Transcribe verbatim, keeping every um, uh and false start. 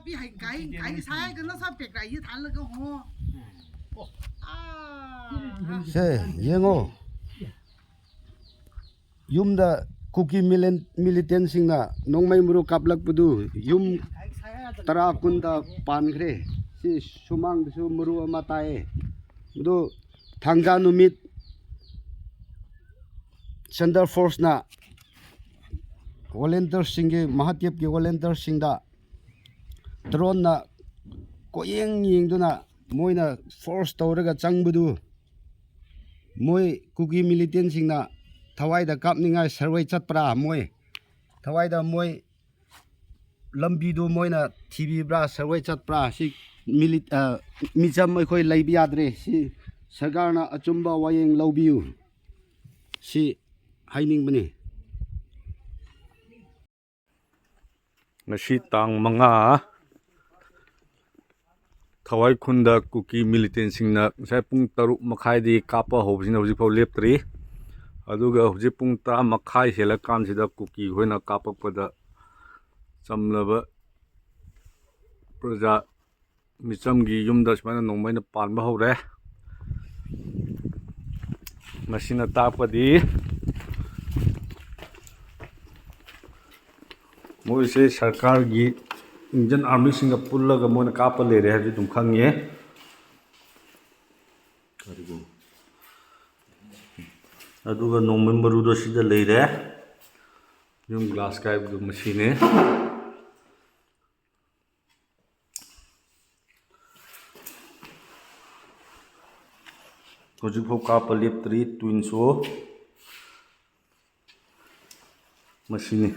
ꯄꯤ ꯍꯩ ꯀꯥꯏ ꯀꯥꯏ ꯁꯥꯏ ꯀꯅ ꯁꯥ ꯄꯦꯛ ꯀꯥꯏ ꯊꯥꯜꯂꯒ ꯍꯣ꯫ ꯑꯥ꯫ ꯁꯦ, ꯌꯦꯡꯉꯣ꯫ ꯌꯨꯝꯗ ꯀꯨꯀꯤ ꯃꯤꯂꯦꯟ-, ꯃꯤꯂꯤꯇꯦꯟꯁꯤꯡꯅ ꯅꯣꯡꯃꯩ ꯃꯔꯨ ꯀꯥꯞꯂꯛꯄꯗꯨ ꯌꯨꯝ ꯇꯔꯥ ꯀꯨꯟꯗ ꯄꯥꯟꯈ꯭ꯔꯦ꯫ ꯁꯤ ꯁꯨꯃꯥꯡꯗꯁꯨ ꯃꯔꯨ ꯑꯃ ꯇꯥꯏꯌꯦ꯫ ꯑꯗꯨ ꯊꯥꯡꯖꯥ ꯅꯨꯃꯤꯠ ꯁꯦꯟꯇꯔ ꯐꯣꯔꯁꯅ ꯋꯣꯂꯦꯟꯇꯤꯌꯔꯁꯤꯡꯒꯤ, ꯃꯍꯥꯗꯦꯕꯀꯤ ꯋꯣꯂꯦꯟꯇꯤꯌꯔꯁꯤꯡꯗ ꯗ꯭ꯔꯣꯟꯅ ꯀꯣꯌꯦꯡ ꯌꯦꯡꯗꯨꯅ ꯃꯣꯏꯅ ꯐꯣꯔꯁ ꯇꯧꯔꯒ ꯆꯪꯕꯗꯨ, ꯃꯣꯏ ꯀꯨꯀꯤ ꯃꯤꯂꯤꯇꯦꯟꯁꯤꯡꯅ ꯊꯋꯥꯏꯗ ꯀꯥꯞꯅꯤꯡꯉꯥꯏ ꯁꯔꯋꯦ ꯆꯠꯄ꯭ꯔꯥ? ꯃꯣꯏ ꯊꯋꯥꯏꯗ ꯃꯣꯏ ꯂꯝꯕꯤꯗꯨ ꯃꯣꯏꯅ ꯊꯤꯕꯤꯕ꯭ꯔꯥ, ꯁꯔꯋꯦ ꯆꯠꯄ꯭ꯔꯥ? ꯁꯤ ꯃꯤꯂꯤ-, ꯑ, ꯃꯤꯆꯝ ꯑꯩꯈꯣꯏ ꯂꯩꯕ ꯌꯥꯗ꯭ꯔꯦ꯫ ꯁꯤ ꯁꯔꯀꯥꯔꯅ ꯑꯆꯨꯝꯕ ꯋꯥꯌꯦꯡ ꯂꯧꯕꯤꯌꯨ꯫ ꯁꯤ ꯍꯥꯏꯅꯤꯡꯕꯅꯤ꯫ ꯉꯁꯤ ꯇꯥꯡ ꯃꯉꯥ, ꯊꯋꯥꯏ ꯈꯨꯟꯗ ꯀꯨꯀꯤ ꯃꯤꯂꯤꯇꯦꯟꯁꯤꯡꯅ ꯉꯁꯥꯏ ꯄꯨꯡ ꯇꯔꯨꯛ ꯃꯈꯥꯏꯗꯒꯤ ꯀꯥꯞꯄ ꯍꯧꯕꯁꯤꯅ ꯍꯧꯖꯤꯛꯐꯥꯎ ꯂꯦꯞꯇ꯭ꯔꯤ꯫ ꯑꯗꯨꯒ ꯍꯧꯖꯤꯛ ꯄꯨꯡ ꯇꯔꯥ ꯃꯈꯥꯏ ꯍꯦꯜꯂꯀꯥꯟꯁꯤꯗ ꯀꯨꯀꯤ ꯈꯣꯏꯅ ꯀꯥꯞꯄꯛꯄꯗ ꯆꯝꯂꯕ ꯄ꯭ꯔꯖꯥ ꯃꯤꯆꯝꯒꯤ ꯌꯨꯝꯗ ꯁꯨꯃꯥꯏꯅ ꯅꯣꯡꯃꯩꯅ ꯄꯥꯟꯕ ꯍꯧꯔꯦ꯫ ꯃꯁꯤꯅ ꯇꯥꯛꯄꯗꯤ ꯃꯣꯏꯁꯦ ꯁꯔꯀꯥꯔꯒꯤ Indian Armyꯁꯤꯡꯒ ꯄꯨꯜꯂꯒ ꯃꯣꯏꯅ ꯀꯥꯞꯄ ꯂꯩꯔꯦ ꯍꯥꯏꯕꯁꯤ ꯑꯗꯨꯝ ꯈꯪꯉꯦ꯫ ꯑꯗꯨꯒ ꯅꯣꯡꯃꯩ ꯃꯔꯨꯗꯣ ꯁꯤꯗ ꯂꯩꯔꯦ꯫ ꯌꯨꯝ ꯒ꯭ꯂꯥꯁ ꯀꯥꯏꯕꯗꯨ ꯃꯁꯤꯅꯦ꯫ ꯍꯧꯖꯤꯛꯐꯥꯎ ꯀꯥꯞꯄ ꯂꯦꯞꯇ꯭ꯔꯤ ꯇ꯭ꯋꯤꯟꯁꯨ꯫ ꯃꯁꯤꯅꯤ꯫